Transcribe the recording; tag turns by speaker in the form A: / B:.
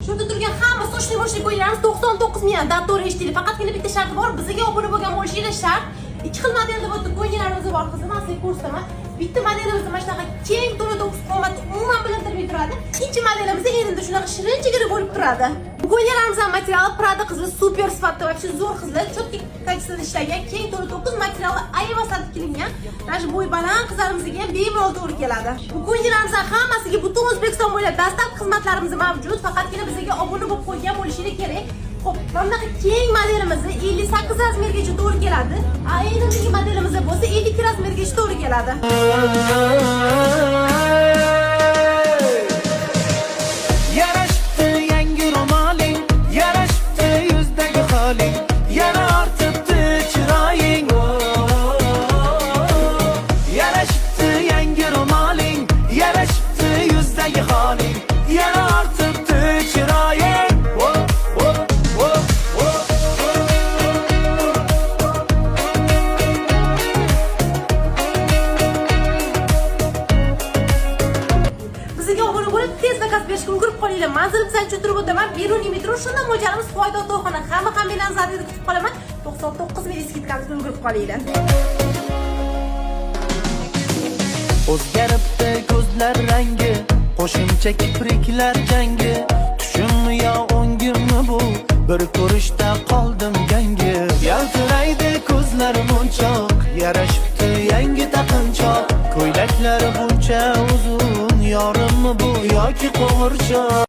A: Shu yerda turgan hamma сочный мощный ko'ylaklarimiz 99 ming. To'g'ri eshitdinglar. Faqatgina bitta sharti bor. Bizga obuna bo'lgan bo'lishingiz shart. Ikki xil modelda bu yerda ko'ylaklarimiz bor, qizim, men sizga ko'rsataman. Bitta modelimiz mana shunaqa keng, to'la to'kis, qomati umuman bilintirmay turadi. Ikkinchi modelimiz endi shunaqa shirinchigina bo'lib turadi. Bu ko'ylaklarimiz materiali Prada, qizlar, super sifatda, вообще zo'r, qizlar, четкий качество da ishlangan, keng, to'la to'kis, materiali ayvasatib tikilgan. Даже bo'y baland qizlarimizga ham bemalol to'g'ri keladi. Bu ko'ylaklarimizni hammasiga butun O'zbekiston bo'ylab доставка xizmatlarimiz mavjud. Faqatgina bizga obuna bo'lib qo'ygan bo'lishingiz kerak. Xo'p, mana bunaqa keng modelimiz 58 размер gacha to'g'ri keladi. A endigi modelimiz bo'lsa 52 размер gacha to'g'ri keladi.
B: Yarashibdi yangi ro'moling, yarashibdi yuzdagi holing, yana ortibdi chiroying. Yarashibdi yangi ro'moling, yarashibdi yuzdagi holing, yana ortibdi chiroying. Oh, oh, oh, oh.
A: Bizga obuna bo'lib, tez заказ berishga ulgurib qolinglar. Manzil bilan tushuntirib o'taman. Beruniy metro, shundan mo'ljalimiz Foyda to'yxona. Hamma hammanglarni kutib qolaman. 99 ming скидка mizga ulgurib qolinglar.
B: O'zgaribdi ko'zlar rangi, qo'shimcha kipriklar jangi. Tushimmi yo o'ngimmi bu? Bir ko'rishda qoldim gangib. Yaltiraydi ko'zlari munchoq, yarashibdi yangi taqinchoq. Ko'ylaklari buncha uzun, yorimmi bu yoki qo'g'irchoq?